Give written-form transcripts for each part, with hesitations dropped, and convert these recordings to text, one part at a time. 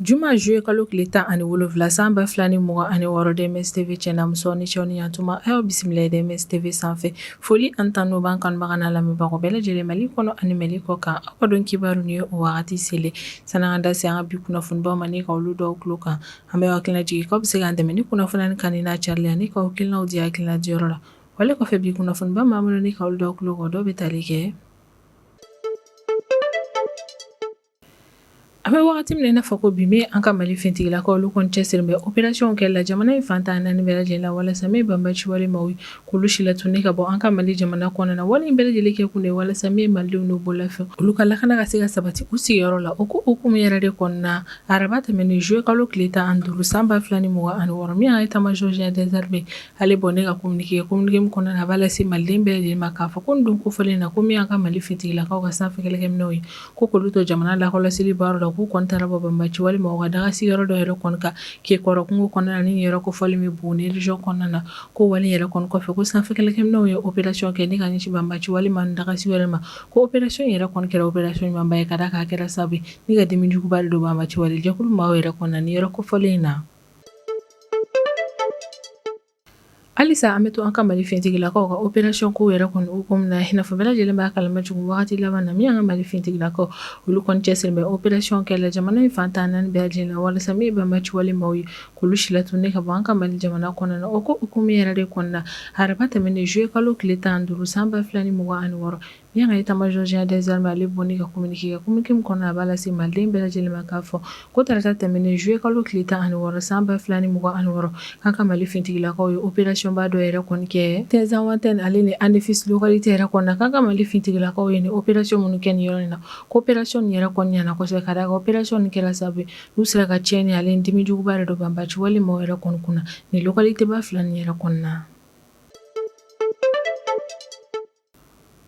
Juma juillet kalo tile 17 san 2026 DMS TV cɛ n'a muso ni cɛw ni yantuma a y'aw bisimila DMS TV sanfɛ foli ani tanu b'an kanubaga n'a lamɛnbagaw bɛɛ lajɛlen Mali kɔnɔ ani Mali kɔ kan aw ka don kibaru ni o wagati selen sani an da se an ka bi kunnafonibaw ma ni ka olu da aw tulo kan an bɛ aw hakilina jigin k'aw bɛ se k'an dɛmɛ ni kunnafoni kanuni n'a carili ani k'aw hakilinaw di hakilina diyɔrɔ la wale kɔfɛ bi kunnafoniba b'an bolo ni ka olu da aw tulo kan dɔw bɛ tali kɛ An bɛ wagati min na i n'a fɔ ko bi min an ka Mali finitigilakaw olu kɔni cɛsirilen bɛ opération kɛli la jamana in fan 14 bɛɛ lajɛlen la walasa min ye banbaanci wale maaw ye k'olu silatunu ka bɔ an ka Mali jamana kɔnɔna na wale in bɛɛ lajɛlen kɛ kun de ye walasa min ye Malidenw n'u bolofɛnw olu ka lakana ka se ka sabati u sigiyɔrɔ la o ko hukumu yɛrɛ de kɔnɔna araba tɛmɛnen juillet kalo tile 15 san 2026 min y'an état major général des armées ale bɔlen ka communiqué kɛ communiqué min kɔnɔna na a b'a lase Maliden bɛɛ lajɛlen ma k'a fɔ ko nin don kofɔlen na ko min y'an ka Mali finitigilakaw ka sanfɛ kɛlɛkɛminɛnw ye ko k'olu to jamana lakɔlɔsili baara la k'u kɔni taara bɔ banbaanci wale maaw ka daga sigiyɔrɔ dɔ yɛrɛ kɔni kan Kekɔrɔ kungo kɔnɔna na ni yɔrɔ kofɔlen bɛ Buguni région kɔnɔna na ko wale yɛrɛ kɔni kɔfɛ ko sanfɛ kɛlɛkɛminɛnw ye opération kɛ ni ka ɲɛsin banbaanci wale maa daga sigiyɔrɔ ma ko opération yɛrɛ kɔni kɛra opération ɲumanba ye ka d'a kan a kɛra sababu ye ni ka dimi juguba don banbaanci wale jɛkulu maaw yɛrɛ kɔnɔna ni yɔrɔ kofɔlen in na. Halisa an bɛ to an ka Mali finitigilakaw ka opération ko yɛrɛ kɔni hukumu na i n'a fɔ bɛɛ lajɛlen b'a kalama cogo wagati laban na min y'an ka Mali finitigilakaw olu kɔni cɛsirilen bɛ opération kɛli la jamana in fan 14 bɛɛ lajɛlen la walasa min ye banbaanci wale maaw ye k'olu silatunu ka bɔ an ka Mali jamana kɔnɔna na o ko hukumu yɛrɛ de kɔnɔna araba tɛmɛnen juillet kalo tile 15 san 2026 Min y'an ka état major général des armées ale bɔlen ka communiqué kɛ communiqué min kɔnɔna a b'a lase Maliden bɛɛ lajɛlen ma k'a fɔ ko tarata tɛmɛnen juillet kalo tile 16 san 2026 k'an ka Mali finitigilakaw ye opération ba dɔ yɛrɛ kɔni kɛ Tinzawatène ale ni Anefis localité yɛrɛ kɔnɔna k'an ka Mali finitigilakaw ye ni opération minnu kɛ nin yɔrɔ in na ko opération nin yɛrɛ kɔni ɲɛna kosɛbɛ ka d'a kan opération nin kɛra sababu ye n'u sera ka tiɲɛni ale ni dimi juguba yɛrɛ don banbaanci wale maaw yɛrɛ kɔni kunna nin localité ba fila nin yɛrɛ kɔnɔna.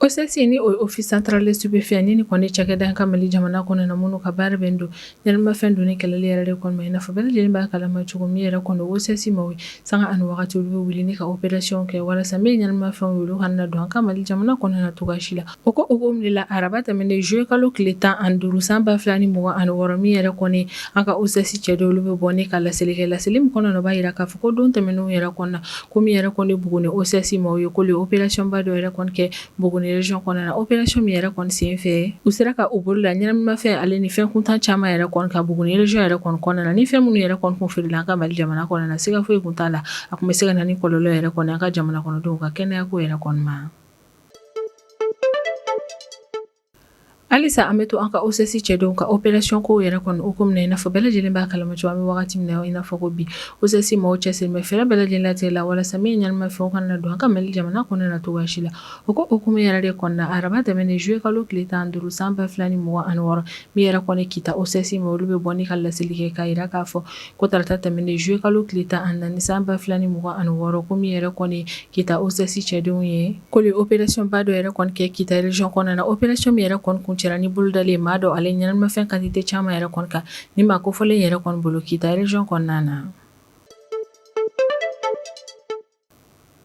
OCS ni o ye Office central des stupéfiants ni nin kɔni cakɛda an ka Mali jamana kɔnɔna na minnu ka baara bɛnnen don ɲɛnaminimafɛn donni kɛlɛli yɛrɛ de kɔni ma i n'a fɔ bɛɛ lajɛlen b'a kalama cogo min yɛrɛ kɔni OCS maaw ye sanga ani wagati olu bɛ wuli ni ka opération kɛ walasa min ye ɲɛnaminimafɛnw ye olu kana na don an ka Mali jamana kɔnɔna na cogoya si la. O ko hukumu de la araba tɛmɛnen juillet kalo tile 15 san 2026 min yɛrɛ kɔni an ka OCS cɛdenw olu bɛ bɔ ni ka laseli kɛ laseli min kɔnɔna na o b'a jira k'a fɔ ko don tɛmɛnenw yɛrɛ kɔnɔna ko min yɛrɛ kɔni Buguni OCS maaw ye k'olu ye opération ba dɔ yɛrɛ kɔni kɛ Buguni région kɔnɔna na opération min yɛrɛ kɔni sen fɛ u sera ka u bolo da ɲɛnaminimafɛn ale ni fɛn kuntan caman yɛrɛ kɔni kan Buguni région yɛrɛ kɔni kɔnɔna na ni fɛn minnu yɛrɛ kɔni kun feerela an ka Mali jamana kɔnɔna na siga foyi kun t'a la a tun bɛ se ka na ni kɔlɔlɔ yɛrɛ kɔni an ka jamana kɔnɔdenw ka kɛnɛya ko yɛrɛ kɔni ma. Halisa an bɛ to an ka OCS cɛdenw ka opération ko yɛrɛ kɔni hukumu na i n'a fɔ bɛɛ lajɛlen b'a kalama cogo an bɛ wagati min na i n'a fɔ ko bi OCS maaw cɛsirilen bɛ fɛɛrɛ bɛɛ lajɛlen latigɛ la walasa min ye ɲɛnaminimafɛnw kana na don an ka Mali jamana kɔnɔna na cogoya si la. O ko hukumu yɛrɛ de kɔnɔna araba tɛmɛnen juillet kalo tile 15 san 2026 min yɛrɛ kɔni Kita OCS maaw olu bɛ bɔ ni ka laseli kɛ k'a jira k'a fɔ ko tarata tɛmɛnen juillet kalo tile 14 san 2026 ko min yɛrɛ kɔni Kita OCS cɛdenw ye k'olu ye opération ba dɔ yɛrɛ kɔni kɛ Kita région kɔnɔna na opération min yɛrɛ kɔni kuncɛra ni bolodalen maa dɔ ale ɲɛnaminimafɛn quantité caman yɛrɛ kɔni kan ni maa kofɔlen yɛrɛ kɔni bolo Kita région kɔnɔna na.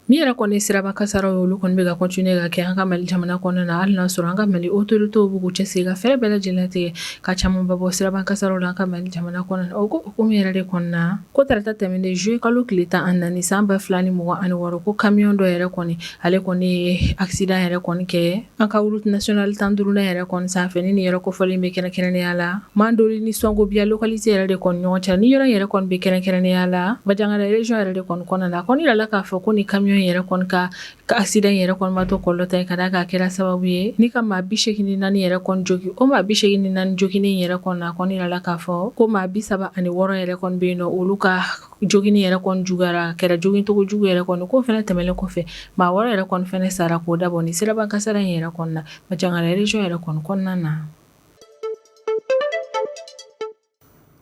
Min yɛrɛ kɔni siraba kasaraw ye olu kɔni bɛ ka continuer ka kɛ an ka Mali jamana kɔnɔna na hali n'a sɔrɔ an ka Mali autorités b'u k'u cɛsiri ka fɛɛrɛ bɛɛ lajɛlen tigɛ ka camanba bɔ siraba kasaraw la an ka Mali jamana kɔnɔna na. O ko hukumu yɛrɛ de kɔnɔna ko tarata tɛmɛnen juillet kalo tile 14 san 2026 ko camion dɔ yɛrɛ kɔni ale kɔni ye accident yɛrɛ kɔni kɛ an ka route nationale 15nan yɛrɛ kɔni sanfɛ ni nin yɔrɔ kofɔlen bɛ kɛrɛnkɛrɛnnenya la Mandoli ni Sɔngobiya localité yɛrɛ de kɔni ɲɔgɔn cɛ ni yɔrɔ yɛrɛ kɔni bɛ kɛrɛnkɛrɛnnenya la Bandiagara région yɛrɛ de kɔni kɔnɔna na. A kɔni yirala k'a fɔ ko ni camion yɛrɛ kɔni ka accident yɛrɛ kɔni ma to kɔlɔlɔ ta ye ka d'a kan a kɛra sababu ye ni ka maa 84 yɛrɛ kɔni jogin. O maa 84 joginnen yɛrɛ kɔni a kɔni yirala k'a fɔ ko maa 36 yɛrɛ kɔni bɛ yen nɔ olu ka joginni yɛrɛ kɔni juguyara a kɛra jogincogo jugu yɛrɛ kɔni k'o fana tɛmɛnen kɔfɛ maa 6 yɛrɛ kɔni fana sara k'o dabɔ ni siraba kasara in yɛrɛ kɔni na Bandiagara région yɛrɛ kɔni kɔnɔna na.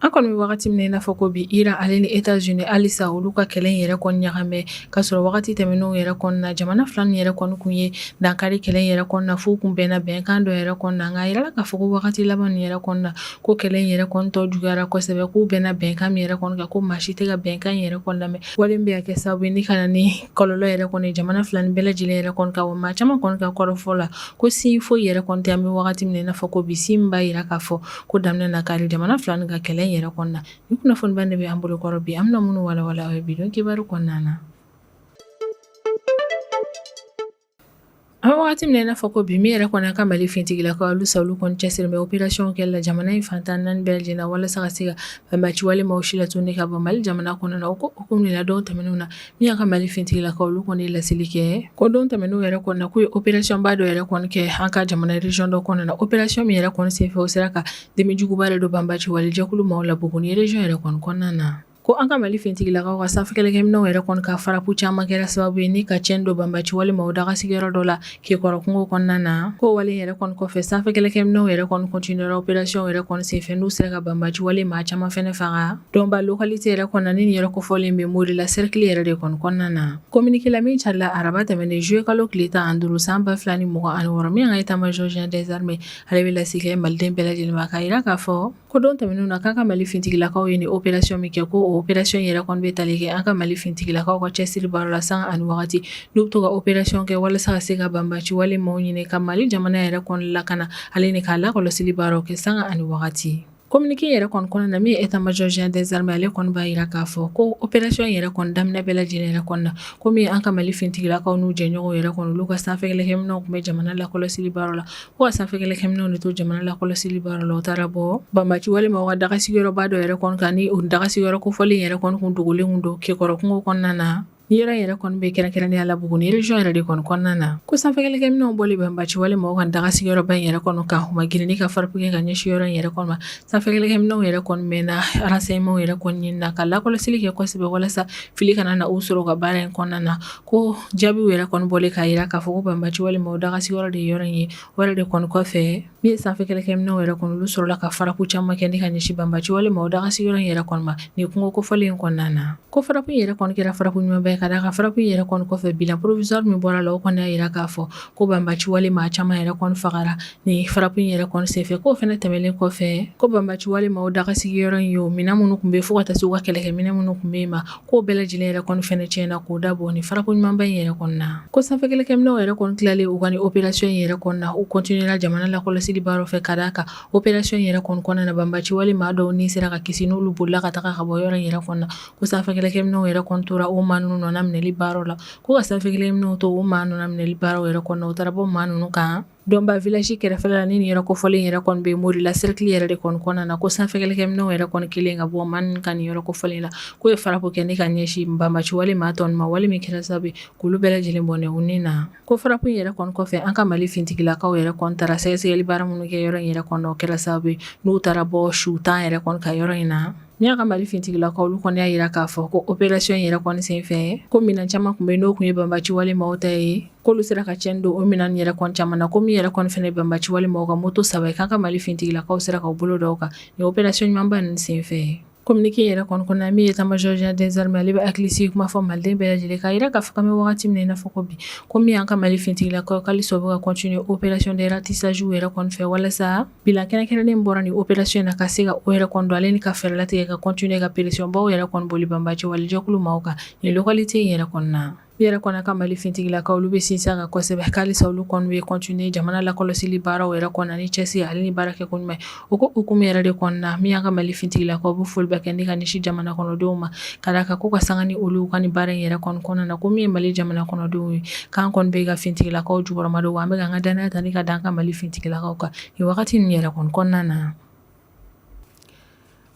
An kɔni bɛ wagati min na i n'a fɔ ko bi Iran ale ni États-Unis halisa olu ka kɛlɛ in yɛrɛ kɔni ɲagamɛ ka sɔrɔ wagati tɛmɛnenw yɛrɛ kɔni na jamana fila nin yɛrɛ kɔni kun ye dankari kɛlɛ in yɛrɛ kɔni na f'u kun bɛnna bɛnkan dɔ yɛrɛ kɔni na nka a yirala k'a fɔ ko wagati laban nin yɛrɛ kɔni na ko kɛlɛ in yɛrɛ kɔni tɔ juguyara kosɛbɛ k'u bɛnna bɛnkan min yɛrɛ kɔni kan ko maa si tɛ ka bɛnkan in yɛrɛ kɔni lamɛn wale min bɛ ka kɛ sababu ye ni ka na ni kɔlɔlɔ yɛrɛ kɔni jamana fila nin bɛɛ lajɛlen yɛrɛ kɔni kan wa maa caman kɔni ka kɔrɔfɔ la ko signe foyi yɛrɛ kɔni tɛ an bɛ wagati min na i n'a fɔ ko bi signe min b'a jira k'a fɔ ko daminɛ na kari jamana fila nin ka kɛlɛ in yɛrɛ yɛrɛ kɔnɔna. Ni kunnafoniba de bɛ an bolo kɔrɔ bi, an bɛna minnu walawala aw ye bi don kibaru kɔnɔna na. An bɛ wagati min na i n'a fɔ ko bi, min yɛrɛ kɔni an ka Mali finitigilakaw halisa olu kɔni cɛsirilen bɛ opération kɛli la jamana in fan 14 bɛɛ lajɛlen na walasa ka se ka banbaanci wale maaw si latununi ka bɔ Mali jamana kɔnɔna na. O ko hukumu de la, don tɛmɛnenw na, min y'an ka Mali finitigilakaw olu kɔni ye laseli kɛ ko don tɛmɛnenw yɛrɛ kɔnɔna na, k'u ye opération ba dɔ yɛrɛ kɔni kɛ an ka jamana région dɔ kɔnɔna na. Opération min yɛrɛ kɔni senfɛ, o sera ka dimi juguba de don banbaanci wale jɛkulu maaw la Buguni région yɛrɛ kɔni kɔnɔna na. Ko an ka Mali finitigilakaw ka sanfɛ kɛlɛkɛminɛnw yɛrɛ kɔni ka frappe caman kɛra sababu ye ni ka tiɲɛni don banbaanci wale maaw daga sigiyɔrɔ dɔ la Kekɔrɔ kungo kɔnɔna na. Ko wale yɛrɛ kɔni kɔfɛ, sanfɛ kɛlɛkɛminɛnw yɛrɛ kɔni continuera opération yɛrɛ kɔni senfɛ, n'u sera ka banbaanci wale maa caman fɛnɛ faga Dɔnba localité yɛrɛ kɔnɔna ni nin yɔrɔ kofɔlen bɛ Morila cercle yɛrɛ de kɔni kɔnɔna na. Communiqué la min carila araba tɛmɛnen juillet kalo tile 15 san 2026, min y'an ka état major général des armées ale bɛ laseli kɛ maliden bɛɛ lajɛlen ma, k'a jira k'a fɔ ko don tɛmɛnenw na, k'an ka Mali finitigilakaw ye nin opération min kɛ, ko o opération yɛrɛ kɔni bɛ tali kɛ an ka Mali finitigilakaw ka cɛsiri baara la sanga ani wagati, n'u bɛ to ka opération kɛ walasa ka se ka banbaanci wale maaw ɲini ka Mali jamana yɛrɛ kɔni lakana, ale ni k'a lakɔlɔsili baaraw kɛ sanga ani wagati. Communiqué yɛrɛ kɔni kɔnɔna na, min ye état major général des armées ale kɔni b'a jira k'a fɔ ko opération yɛrɛ kɔni daminɛ bɛɛ lajɛlen yɛrɛ kɔni na, ko min an ka Mali finitigilakaw n'u jɛɲɔgɔnw yɛrɛ kɔni, olu ka sanfɛ kɛlɛkɛminɛnw tun bɛ jamana lakɔlɔsili baara la, ko ka sanfɛ kɛlɛkɛminɛnw de to jamana lakɔlɔsili baara la, u taara bɔ banbaanci wale maaw ka daga sigiyɔrɔba dɔ yɛrɛ kɔni kan, ni o daga sigiyɔrɔ kofɔlen yɛrɛ kɔni kun dogolen kun don Kekɔrɔ kungo kɔnɔna na. Ni yɔrɔ yɛrɛ kɔni bɛ kɛrɛnkɛrɛnnenya la Buguni région yɛrɛ de kɔni kɔnɔna na. Ko sanfɛ kɛlɛkɛminɛnw bɔlen banbaanci wale maaw ka daga sigiyɔrɔba in yɛrɛ kɔni kan, u ma girin ni ka frappe kɛ ka ɲɛsin yɔrɔ in yɛrɛ kɔni ma. Sanfɛ kɛlɛkɛminɛnw yɛrɛ kɔni mɛnna renseignement yɛrɛ kɔni ɲini na ka lakɔlɔsili kɛ kosɛbɛ walasa fili kana na u sɔrɔ u ka baara in kɔnɔna na. Ko jaabiw yɛrɛ kɔni bɔlen k'a jira k'a fɔ ko banbaanci wale maaw daga sigiyɔrɔ de ye yɔrɔ in ye. O yɛrɛ de kɔni kɔfɛ, min ye sanfɛ kɛlɛkɛminɛnw yɛrɛ kɔni, olu sɔrɔla ka frappe caman kɛ ni ka ɲɛsin banbaanci wale maaw daga sigiyɔrɔ in yɛrɛ kɔni ma nin kungo kofɔlen in kɔnɔna na. Ko frappe in yɛrɛ kɔni kɛra frappe ɲumanba ye, ka d'a kan frappe in yɛrɛ kɔni kɔfɛ, bilan provisoire min bɔra la, o kɔni y'a jira k'a fɔ ko banbaanci wale maa caman yɛrɛ kɔni fagara nin frappe in yɛrɛ kɔni senfɛ. K'o fɛnɛ tɛmɛnen kɔfɛ, ko banbaanci wale maaw daga sigiyɔrɔ in ye, o minɛn minnu tun bɛ fo ka taa se u ka kɛlɛkɛminɛn minnu tun bɛ yen ma, k'o bɛɛ lajɛlen yɛrɛ kɔni fɛnɛ tiɲɛna k'o dabɔ nin frappe ɲumanba in yɛrɛ kɔni na. Ko sanfɛ kɛlɛkɛminɛnw yɛrɛ kɔni tilalen u ka nin opération in yɛrɛ kɔni na, u continuera jamana lakɔlɔsili baaraw fɛ, ka d'a kan opération in yɛrɛ kɔni kɔnɔna na, banbaanci wale maa dɔw ni sera ka kisi, n'olu bolila ka taga ka bɔ yɔrɔ in yɛrɛ kɔni na. Ko sanfɛ kɛlɛkɛminɛnw yɛrɛ kɔni tora o maa ninnu nɔna minɛli baaraw la. Ko ka sanfɛ kɛlɛkɛminɛnw to o maa nɔna minɛli baaraw yɛrɛ kɔnɔna, u taara bɔ maa ninnu kan Dɔnba village kɛrɛfɛla la, ni nin yɔrɔ kofɔlen yɛrɛ kɔni bɛ Morila cercle yɛrɛ de kɔni kɔnɔna na. Ko sanfɛ kɛlɛkɛminɛnw yɛrɛ kɔni kelen ka bɔ maa ninnu kan nin yɔrɔ kofɔlen la, k'o ye frappe kɛ ni ka ɲɛsin banbaanci wale maa tɔ ninnu ma, wale min kɛra sababu ye k'olu bɛɛ lajɛlen bɔnɛ u ni na. Ko frappe in yɛrɛ kɔni kɔfɛ, an ka Mali finitigilakaw yɛrɛ kɔni taara sɛgɛsɛgɛli baara minnu kɛ yɔrɔ in yɛrɛ kɔnɔ, o kɛra sababu ye n'u taara bɔ su 10 yɛrɛ kɔni kan yɔrɔ in na. Min y'an ka Mali finitigilakaw, olu kɔni y'a jira k'a fɔ ko opération in yɛrɛ kɔni senfɛ, ko minɛn caman tun bɛ yen, n'o tun ye banbaanci wale maaw ta ye, k'olu sera ka tiɲɛni don o minɛn yɛrɛ kɔni caman na. Ko min yɛrɛ kɔni fana ye banbaanci wale maaw ka moto 3 ye, k'an ka Mali finitigilakaw sera k'u bolo da o kan nin opération ɲumanba ninnu senfɛ. Communiqué yɛrɛ kɔni kɔnɔna, min ye état major général des armées ale bɛ hakili sigi kuma fɔ maliden bɛɛ lajɛlen k'a jira k'a fɔ k'an bɛ wagati min na i n'a fɔ ko bi, ko min y'an ka Mali finitigilakaw halisa u bɛ ka continuer opération de ratissage yɛrɛ kɔni fɛ, walasa bilan kɛrɛnkɛrɛnnen bɔra nin opération in na, ka se ka o yɛrɛ kɔni don, ale ni ka fɛɛrɛ latigɛ ka continuer ka pression baw yɛrɛ kɔni boli banbaanci wale jɛkulu maaw kan nin localité in yɛrɛ kɔnɔna na. Min yɛrɛ kɔni ka Mali finitigilakaw, olu bɛ sinsin a kan kosɛbɛ k'halisa olu kɔni bɛ continuer jamana lakɔlɔsili baaraw yɛrɛ kɔnɔna ni cɛsiri ale ni baara kɛko ɲuman ye. O ko hukumu yɛrɛ de kɔnɔna, min y'an ka Mali finitigilakaw bɛ foliba kɛ ni ka ɲɛsin jamana kɔnɔdenw ma, ka d'a kan ko ka sanga ni olu ka nin baara in yɛrɛ kɔni kɔnɔna na, ko min ye Mali jamana kɔnɔdenw ye, k'an kɔni bɛ ka finitigilakaw jukɔrɔmadon, wa an bɛ ka an ka danaya ta ni ka da an ka Mali finitigilakaw kan nin wagati ninnu yɛrɛ kɔni kɔnɔna na.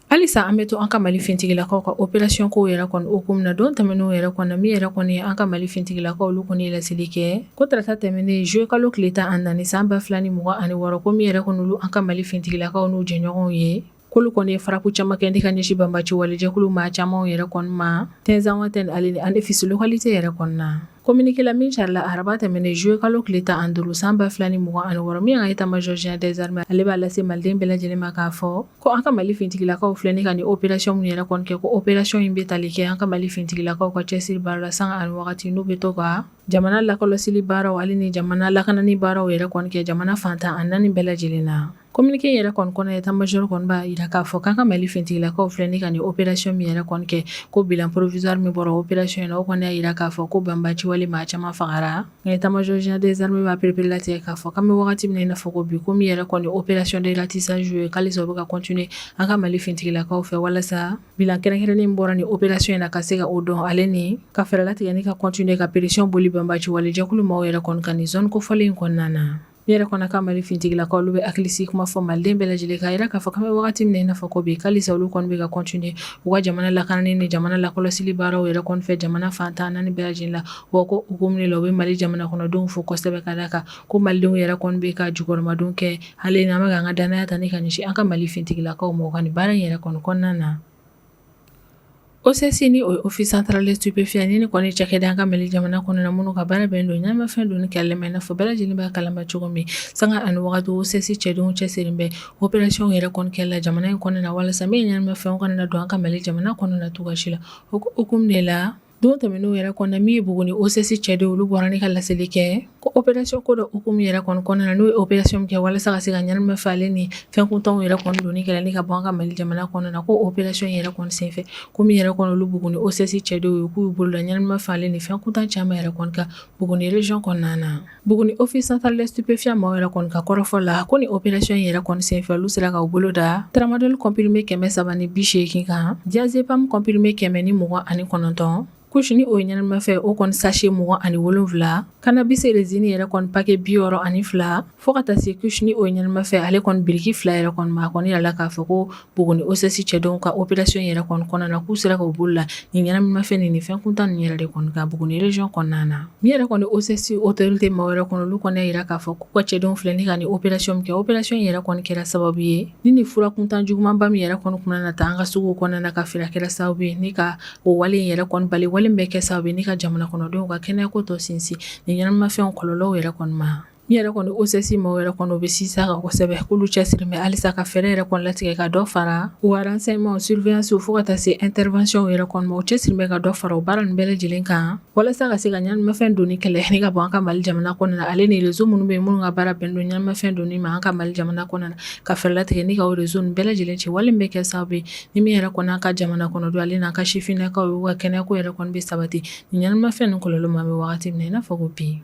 Halisa an bɛ to an ka Mali finitigilakaw ka opération kow yɛrɛ kɔni hukumu na. Don tɛmɛnenw yɛrɛ kɔnɔ, min yɛrɛ kɔni ye an ka Mali finitigilakaw, olu kɔni ye laseli kɛ ko tarata tɛmɛnen juillet kalo tile 14 san 2026, ko min yɛrɛ kɔni olu an ka Mali finitigilakaw n'u jɛɲɔgɔnw ye, k'olu kɔni ye frappe caman kɛ ni ka ɲɛsin banbaanci wale jɛkulu maa camanw yɛrɛ kɔni ma Tinzawatɛn ale ni Anefis localité yɛrɛ kɔnɔna. Communiqué la min carila araba tɛmɛnen juillet kalo tile 15 san 2026, min y'an ka état major général des armées ale b'a lase maliden bɛɛ lajɛlen ma k'a fɔ ko an ka Mali finitigilakaw filɛ ni ka nin opération min yɛrɛ kɔni kɛ, ko opération in bɛ tali kɛ an ka Mali finitigilakaw ka cɛsiri baara la sanga ani wagati, n'u bɛ to ka jamana lakɔlɔsili baaraw ale ni jamana lakanani baaraw yɛrɛ kɔni kɛ jamana fan 14 bɛɛ lajɛlen na. Communiqué yɛrɛ kɔni kɔnɔ, état major kɔni b'a jira k'a fɔ k'an ka Mali finitigilakaw filɛ ni ka nin opération min yɛrɛ kɔni kɛ, ko bilan provisoire min bɔra opération in na, o kɔni y'a jira k'a fɔ ko banbaanci wale maa caman fagara. Nka état major général des armées b'a pereperelatigɛ k'a fɔ k'an bɛ wagati min na i n'a fɔ ko bi, ko min yɛrɛ kɔni opération de ratissage ye, k'alisa o bɛ ka continuer an ka Mali finitigilakaw fɛ, walasa bilan kɛrɛnkɛrɛnnen bɔra ni opération in na ka se ka o dɔn, ale ni ka fɛɛrɛ latigɛ ni ka continuer ka pression boli banbaanci wale jɛkulu maaw yɛrɛ kɔni kan nin zone kofɔlen in kɔnɔna na. Min yɛrɛ kɔni ka Mali finitigilakaw, olu bɛ hakilisigi kuma fɔ Maliden bɛɛ lajɛlen k'a jira k'a fɔ k'an bɛ wagati min na i n'a fɔ ko bi, k'alisa olu kɔni bɛ ka continuer u ka jamana lakanani ni jamana lakɔlɔsili baaraw yɛrɛ kɔni fɛ jamana fan 14 bɛɛ lajɛlen la. Wa ko hukumu de la, u bɛ Mali jamana kɔnɔdenw fo kosɛbɛ, ka d'a kan ko Malidenw yɛrɛ kɔni bɛ ka jukɔrɔmadon kɛ hali n'an bɛ k'an ka danaya ta ni ka ɲɛsin an ka Mali finitigilakaw ma u ka nin baara in yɛrɛ kɔni kɔnɔna na. OCS ni o ye Office central des stupéfiants ni kɔni cakɛda an ka Mali jamana kɔnɔna na, minnu ka baara bɛnnen don ɲɛnamafɛn donni kɛlɛli ma, i n'a fɔ bɛɛ lajɛlen b'a kalama cogo min, sanga ani wagati OCS cɛdenw cɛsirilen bɛ opération yɛrɛ kɔni kɛli la jamana in kɔnɔna na, walasa min ye ɲɛnamafɛnw kana na don an ka Mali jamana kɔnɔna na cogoya si la. O hukumu de la, don tɛmɛnenw yɛrɛ kɔnɔ, min ye Buguni OCS cɛdenw, olu bɔra ni ka laseli kɛ ko opération ko dɔ hukumu yɛrɛ kɔni kɔnɔna na, n'o ye opération min kɛ walasa ka se ka ɲɛnamafɛn ale ni fɛn kuntanw yɛrɛ kɔni donni kɛlɛ ni ka bɔ an ka Mali jamana kɔnɔna na, ko opération yɛrɛ kɔni senfɛ, ko min yɛrɛ kɔni olu Buguni OCS cɛdenw ye, k'u y'u bolo da ɲɛnamafɛn ale ni fɛn kuntan caman yɛrɛ kɔni kan Buguni région kɔnɔna na. Buguni Office central des stupéfiants maaw yɛrɛ kɔni ka kɔrɔfɔ la, ko ni opération yɛrɛ kɔni senfɛ, olu sera ka u bolo da tramadol comprimé 380 kan, diazépam comprimé 129, kush ni o ye ɲɛnamafɛn o kɔni sachet 27, cannabis résine yɛrɛ kɔni paquet 62, fo ka taa se kush ni o ye ɲɛnamafɛn ale kɔni biriki 2 yɛrɛ kɔni ma. A kɔni yirala k'a fɔ ko Buguni OCS cɛdenw ka opération yɛrɛ kɔni kɔnɔna na, k'u sera k'u bolo la nin ɲɛnaminimafɛn ni fɛn kuntan nin yɛrɛ de kɔni kan Buguni région kɔnɔna na. Min yɛrɛ kɔni OCS autorité maaw yɛrɛ kɔni, olu kɔni y'a jira k'a fɔ k'u ka cɛdenw filɛ ni ka nin opération min kɛ, opération yɛrɛ kɔni kɛra sababu ye ni fura kuntan jugumanba min yɛrɛ kɔni kun na taa an ka suguw kɔnɔna na ka feere, a kɛra sababu ye ni ka o wale in yɛrɛ kɔni bali, wale min bɛ kɛ sababu ye ni ka jamana kɔnɔdenw ka kɛnɛyako tɔ sinsin ni ɲɛnaminimafɛnw kɔlɔlɔw yɛrɛ kɔni ma. Min yɛrɛ kɔni OCS maaw yɛrɛ kɔni, u bɛ sinsin a kan kosɛbɛ, k'olu cɛsiri bɛ halisa ka fɛɛrɛ yɛrɛ kɔni latigɛ ka dɔ fara u renseignement, surveillance, fo ka taa se intervention yɛrɛ kɔni ma. U cɛsiri bɛ ka dɔ fara o baara ninnu bɛɛ lajɛlen kan, walasa ka se ka ɲɛnaminimafɛn donni kɛlɛ ni ka bɔ an ka Mali jamana kɔnɔna na, ale ni réseau minnu bɛ yen, minnu ka baara bɛnnen don ɲɛnaminimafɛn donni ma an ka Mali jamana kɔnɔna na, ka fɛɛrɛ latigɛ ni ka o réseau ninnu bɛɛ lajɛlen ci, wale min bɛ kɛ sababu ye ni min yɛrɛ kɔni an ka jamana kɔnɔdenw ale n'an ka sifinnakaw y'u ka kɛnɛyako yɛrɛ kɔni bɛ sabati ni ɲɛnaminimafɛn ninnu kɔlɔlɔ ma, an bɛ wagati min na i n'a fɔ ko bi.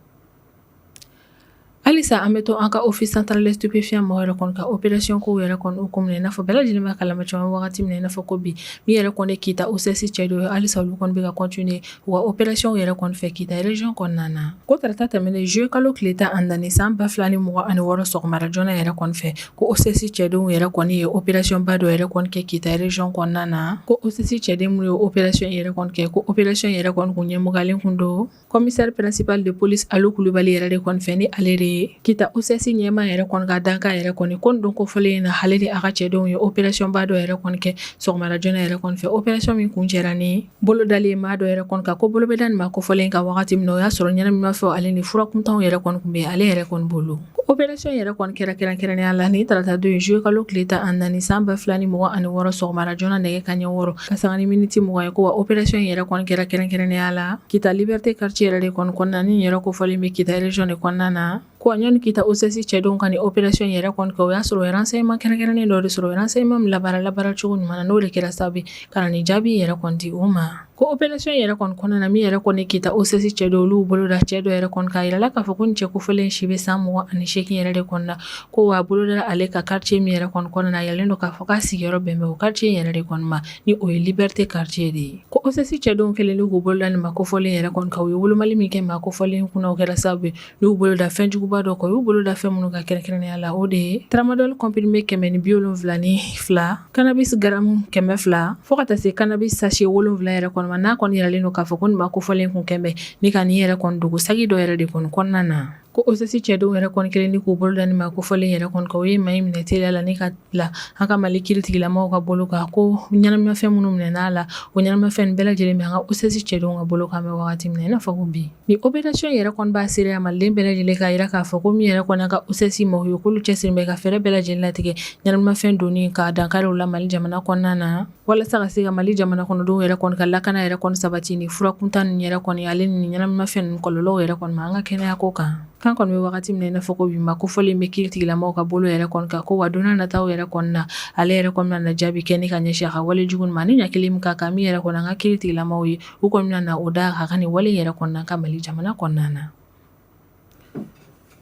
Halisa an bɛ to an ka Office central des stupéfiants maaw yɛrɛ kɔni ka opération kow yɛrɛ kɔni hukumu na, i n'a fɔ bɛɛ lajɛlen b'a kalama cogo min, wagati min na i n'a fɔ ko bi, min yɛrɛ kɔni Kita OCS cɛdenw ye, halisa olu kɔni bɛ ka continuer u ka opération yɛrɛ kɔni fɛ Kita région kɔnɔna na. Ko tarata tɛmɛnen, juillet kalo tile 14 san 2026, sɔgɔmada joona yɛrɛ kɔni fɛ, ko OCS cɛdenw yɛrɛ kɔni ye opération ba dɔ yɛrɛ kɔni kɛ Kita région kɔnɔna na. Ko OCS cɛden minnu ye opération yɛrɛ kɔni kɛ, ko opération yɛrɛ kɔni kun ɲɛmɔgɔyalen kun don commissaire principal de police Alu Kulubali yɛrɛ de kɔni fɛ, ni ale de ye Kita OCS ɲɛmaa yɛrɛ kɔni ka dankan yɛrɛ kɔni. Ko nin don kofɔlen in na, ale ni a ka cɛdenw ye opération ba dɔ yɛrɛ kɔni kɛ sɔgɔmada joona yɛrɛ kɔni fɛ, opération min kuncɛra ni bolo dalen maa dɔ yɛrɛ kɔni kan. Ko bolo bɛ da nin maa kofɔlen kan wagati min na, o y'a sɔrɔ ɲɛnaminimafɛnw ale ni fura kuntanw yɛrɛ kɔni tun bɛ ale yɛrɛ kɔni bolo. Opération yɛrɛ kɔni kɛra kɛrɛnkɛrɛnnenya la ni tarata don juillet kalo tile 14 san 2026, sɔgɔmada joona nɛgɛ kanɲɛ 6 ka sanga ni miniti 20 ye. Ko wa opération yɛrɛ kɔni kɛra kɛrɛnkɛrɛnnenya la Kita Liberté quartier yɛrɛ de kɔni kɔnɔna, ni yɛrɛ kofɔlen bɛ Kita région de kɔnɔna na. Ko yanni Kita OCS cɛdenw ka nin opération yɛrɛ kɔni kɛ, o y'a sɔrɔ renseignement kɛrɛnkɛrɛnnen dɔ de sɔrɔ, renseignement min labaara cogo ɲuman na, n'o de kɛra sababu ye ka na nin jaabi yɛrɛ kɔni di u ma. Ko opération yɛrɛ kɔni kɔnɔna na, min yɛrɛ kɔni Kita OCS cɛdenw, olu bolo da cɛ dɔ yɛrɛ kɔni k'a yirala k'a fɔ ko nin cɛ kofɔlen si bɛ san 28 yɛrɛ de kɔnɔna na. Ko wa a bolo dara ale ka quartier min yɛrɛ kɔni kɔnɔna na, a yiralen don k'a fɔ k'a sigiyɔrɔ bɛn bɛ o quartier yɛrɛ de kɔni ma, ni o ye Liberté quartier de ye. Ko OCS cɛdenw kɛlen k'u bolo da nin maa kofɔlen yɛrɛ kɔni kan, u ye wolomali min kɛ maa kofɔlen kunna, o kɛra sababu ye n'u bolo da fɛn juguba dɔ kan. U y'u bolo da fɛn minnu kan kɛrɛnkɛrɛnnenya la, o de ye tramadol comprimé 172, cannabis gramme 200, fo ka taa se cannabis sachet 7 yɛrɛ kɔni ma, n'a kɔni yiralen don k'a fɔ ko nin maa kofɔlen kun kɛn bɛ ni ka nin yɛrɛ kɔni dogo saki dɔ yɛrɛ de kɔni kɔnɔna na. Ko OCS cɛdenw yɛrɛ kɔni kɛlen ni k'u bolo da nin maa kofɔlen yɛrɛ kɔni kan, u ye maa in minɛ teliya la ni ka bila an ka Mali kiiritigilamaw ka bolo kan. Ko ɲɛnaminimafɛn minnu minɛna a la, o ɲɛnaminimafɛn bɛɛ lajɛlen bɛ an ka OCS cɛdenw ka bolo kan bɛ wagati min na i n'a fɔ ko bi. Ni opération yɛrɛ kɔni b'a seereya Maliden bɛɛ lajɛlen k'a jira k'a fɔ ko min yɛrɛ kɔni ka OCS maaw ye, k'olu cɛsiri bɛ ka fɛɛrɛ bɛɛ lajɛlen latigɛ ɲɛnaminimafɛn donni ka dankari u la Mali jamana kɔnɔna na, walasa ka se ka Mali jamana kɔnɔdenw yɛrɛ kɔni ka lakana yɛrɛ kɔni sabati ni fura kuntan ninnu yɛrɛ kɔni ale ni ɲɛnaminimafɛn ninnu kɔlɔlɔw yɛrɛ kɔni ma an ka kɛnɛya ko kan. K'an kɔni bɛ wagati min na i n'a fɔ ko bi maa kofɔlen bɛ kiiritigilamaw ka bolo yɛrɛ kɔni kan ko wa don nataw yɛrɛ kɔni na ale yɛrɛ kɔni na jaabi kɛ ni ka ɲɛsin a ka wale jugu ma ni ɲankili min ka kan min yɛrɛ kɔni an ka kiiritigilamaw ye u kɔni bɛna na o da a ka nin wale yɛrɛ kɔni na ka Mali jamana kɔnɔna na.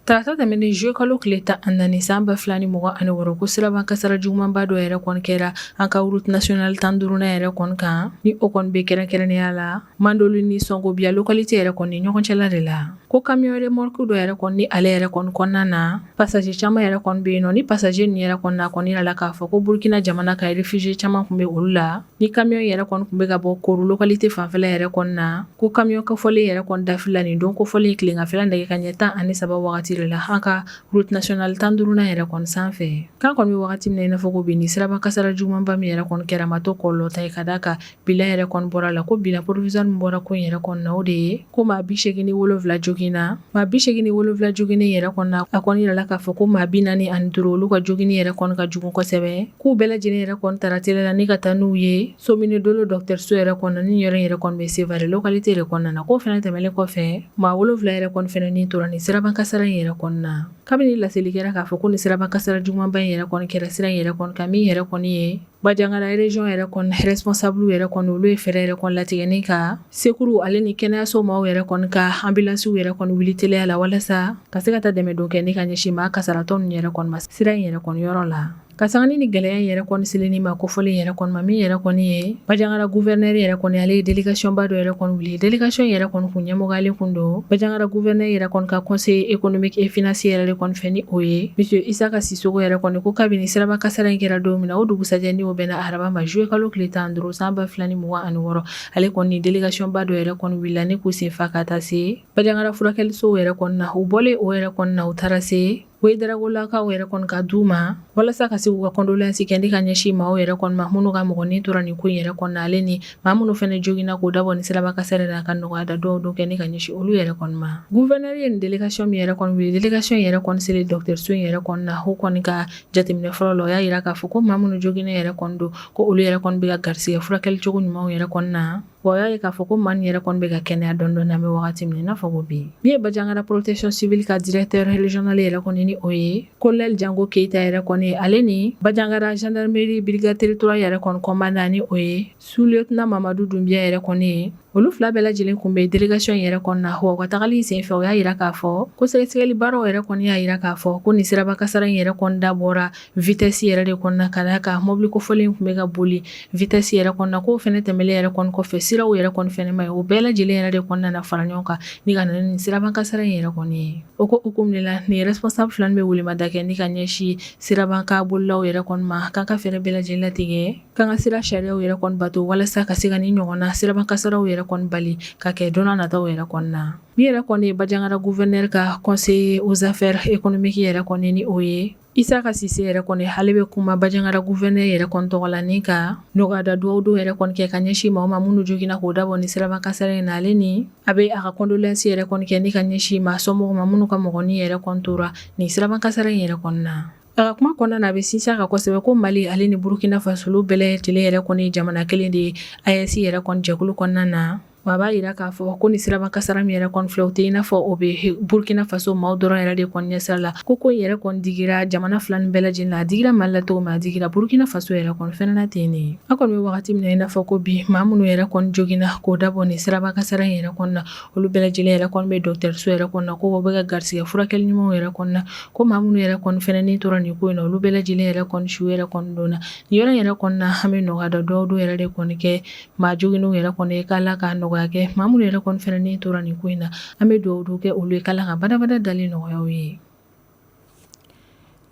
Tarata tɛmɛnen juillet kalo tile 14 san 2026 ko siraban kasara jugumanba dɔ yɛrɛ kɔni kɛra an ka route nationale 15nan yɛrɛ kɔni kan ni o kɔni bɛ kɛrɛnkɛrɛnnenya la Mandoli ni Sɔngobiya localité yɛrɛ kɔni ɲɔgɔn cɛla de la ko camion remorque dɔ yɛrɛ kɔni ni ale yɛrɛ kɔni kɔnɔna na passager caman yɛrɛ kɔni bɛ yen nɔ ni passager ninnu yɛrɛ kɔni na kɔni yirala k'a fɔ ko Burukina jamana ka réfugié caman tun bɛ olu la ni camion yɛrɛ kɔni tun bɛ ka bɔ Koro localité fanfɛla yɛrɛ kɔni na ko camion kofɔlen yɛrɛ kɔni dafilila nin don kofɔlen tileganfɛla nɛgɛ kanɲɛ 13 wagati de la an ka route nationale 15nan yɛrɛ kɔni sanfɛ. K'an kɔni bɛ wagati min na i n'a fɔ ko bi ni siraba kasara jugumanba min yɛrɛ kɔni kɛra ma to kɔlɔlɔ ta ye ka d'a kan bilan yɛrɛ kɔni bɔra la ko bilan provisoire min bɔra ko in yɛrɛ kɔni na o de ye ko maa 87 joginna maa 87 joginnen yɛrɛ kɔni na a kɔni yirala k'a fɔ ko maa 45 olu ka joginni yɛrɛ kɔni ka jugu kosɛbɛ k'u bɛɛ lajɛlen yɛrɛ kɔni tara teliya la ni ka taa n'u ye Somine Dolo dɔgɔtɔrɔso yɛrɛ kɔnɔna ni yɔrɔ yɛrɛ kɔni bɛ Sevare localité yɛrɛ kɔnɔna na k'o fana tɛmɛnen kɔfɛ maa 7 yɛrɛ kɔni fana ni tora nin siraba kasara in yɛrɛ kɔni na kabini laseli kɛra k'a fɔ ko nin siraba kasara jugumanba in yɛrɛ kɔni kɛra sira in yɛrɛ kɔni kan min yɛrɛ kɔni ye Bandiagara région yɛrɛ kɔni responsable yɛrɛ kɔni olu ye fɛɛrɛ yɛrɛ kɔni latigɛ ni ka secours ale ni kɛnɛyaso maaw yɛrɛ kɔni ka ambulance yɛrɛ kɔni wuli teliya la walasa ka se ka taa dɛmɛ don kɛ ni ka ɲɛsin maa kasaratɔ ninnu yɛrɛ kɔni ma sira in yɛrɛ kɔni yɔrɔ la. Ka sanga ni gɛlɛya in yɛrɛ kɔni selen ni maa kofɔlen yɛrɛ kɔni ma min yɛrɛ kɔni ye Bandiagara gouverneur yɛrɛ kɔni ale ye délégation ba dɔ yɛrɛ kɔni wuli délégation yɛrɛ kɔni kun ɲɛmɔgɔyalen kun don Bandiagara gouverneur yɛrɛ kɔni ka conseiller économique et financier yɛrɛ de kɔni fɛ ni o ye monsieur Isaka Sissoco yɛrɛ kɔni ko kabini siraba kasara in kɛra don min na o dugusajɛ ni o bɛnna araba ma juillet kalo tile 15 san 2026 ale kɔni délégation ba dɔ yɛrɛ kɔni wulila ni k'u sen fa ka taa se Bandiagara furakɛlisow yɛrɛ kɔni na u bɔlen o yɛrɛ kɔni na u taara se Ouédraogolakaw yɛrɛ kɔni ka du ma walasa ka se k'u ka condoléance kɛ ni ka ɲɛsin maaw yɛrɛ kɔni ma minnu ka mɔgɔ ni tora nin ko in yɛrɛ kɔni na ale ni maa minnu fana joginna k'o dabɔ ni siraba kasara la ka nɔgɔya da dɔw don kɛ ni ka ɲɛsin olu yɛrɛ kɔni ma. Gouverneur ye nin délégation min yɛrɛ kɔni wuli délégation yɛrɛ kɔni selen dɔgɔtɔrɔso in yɛrɛ kɔni na o kɔni ka jateminɛ fɔlɔ la o y'a jira k'a fɔ ko maa minnu joginnen yɛrɛ kɔni don ko olu yɛrɛ kɔni bɛ ka garisɛgɛ furakɛli cogo ɲumanw yɛrɛ kɔni na. Wa y'a ye k'a fɔ ko maa nin yɛrɛ kɔni bɛ ka kɛnɛya dɔɔnin dɔɔnin an bɛ wagati min na i n'a fɔ ko bi. Min ye Bandiagara protection civile ka directeur régional yɛrɛ kɔni ni o ye colonel Jango Keyita yɛrɛ kɔni ale ni Bandiagara gendarmerie brigade territoriale yɛrɛ kɔni commandant ni o ye sous lieutenant Mamadu Dunbiya yɛrɛ kɔni ye olu fila bɛɛ lajɛlen kun bɛ délégation yɛrɛ kɔni na wa u ka tagali senfɛ o y'a jira k'a fɔ ko sɛgɛsɛgɛli baaraw yɛrɛ kɔni y'a jira k'a fɔ ko nin siraba kasara in yɛrɛ kɔni dabɔra vitesse yɛrɛ de kɔnɔna ka d'a kan mobili kofɔlen tun bɛ ka boli vitesse yɛrɛ kɔnɔna k'o fana tɛmɛlen yɛrɛ kɔni kɔfɛ siraw yɛrɛ kɔni fana ma ye o bɛɛ lajɛlen yɛrɛ de kɔnɔna na fara ɲɔgɔn kan ni ka na ni siraba kasara in yɛrɛ kɔni ye. O ko hukumu de la nin responsable fila bɛ welemada kɛ ni ka ɲɛsin siraba kan bolilaw yɛrɛ kɔni ma k'an ka fɛɛrɛ bɛɛ lajɛlen latigɛ k'an ka sira sariyaw yɛrɛ kɔni bato walasa ka se ka nin ɲɔgɔnna siraba kasaraw yɛrɛ kɔni bali ka kɛ don nataw yɛrɛ kɔni na. Min yɛrɛ kɔni ye Bandiagara gouverneur ka conseiller aux affaires économiques yɛrɛ kɔni ni o ye Isaka Sise yɛrɛ kɔni ale bɛ kuma Bandiagara gouverneur yɛrɛ kɔni tɔgɔ la ni ka nɔgɔyada dugawu don yɛrɛ kɔni kɛ ka ɲɛsin maa ma minnu joginna k'o dabɔ ni siraba kasara in na ale ni a bɛ a ka condoléance yɛrɛ kɔni kɛ ni ka ɲɛsin maa somɔgɔw ma minnu ka mɔgɔnin yɛrɛ kɔni tora nin siraba kasara in yɛrɛ kɔni na. A ka kuma kɔnɔna na a bɛ sinsin a kan kosɛbɛ ko Mali ale ni Burukina Faso olu bɛɛ lajɛlen yɛrɛ kɔni jamana kelen de ye AES yɛrɛ kɔni jɛkulu kɔnɔna na. Wa a b'a jira k'a fɔ ko ni siraba kasara min yɛrɛ kɔni filɛ o tɛ i n'a fɔ o bɛ Burukina Faso maaw dɔrɔn yɛrɛ de kɔni ɲɛsira la ko ko in yɛrɛ kɔni digira jamana fila nin bɛɛ lajɛlen na a digira Mali la cogo min a digira Burukina Faso yɛrɛ kɔni fɛnɛ na ten de. An kɔni bɛ wagati min na i n'a fɔ ko bi maa minnu yɛrɛ kɔni joginna k'o dabɔ nin siraba kasara in yɛrɛ kɔni na olu bɛɛ lajɛlen yɛrɛ kɔni bɛ dɔgɔtɔrɔso yɛrɛ kɔni na ko u bɛ ka garisɛgɛ furakɛli ɲumanw yɛrɛ kɔni na ko maa minnu yɛrɛ kɔni fɛnɛ ni tora nin ko in na olu bɛɛ lajɛlen yɛrɛ kɔni su yɛrɛ kɔni donna nin yɔrɔ in yɛrɛ kɔni na an bɛ nɔgɔyada dugawu don yɛrɛ de kɔni kɛ maa joginnenw yɛrɛ kɔni ye k'Ala ka nɔgɔya kɛ maa minnu yɛrɛ kɔni fɛnɛ ni tora nin ko in na an bɛ dugawu don kɛ olu ye k'Ala ka badabada dali nɔgɔya u ye.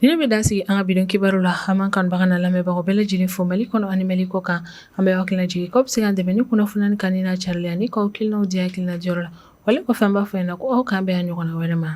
Nin bɛ dan sigi an ka bi don kibaru la an b'an kanubaga n'an lamɛnbagaw bɛɛ lajɛlen fo Mali kɔnɔ ani Mali kɔ kan an bɛ aw hakili lajigin k'aw bɛ se k'an dɛmɛ ni kunnafoni kanuni n'a carili ani k'aw hakilinaw di hakilina diyɔrɔ la wale kɔfɛ an b'a fɔ aw ɲɛna ko aw k'an bɛn a ɲɔgɔnna wɛrɛ ma.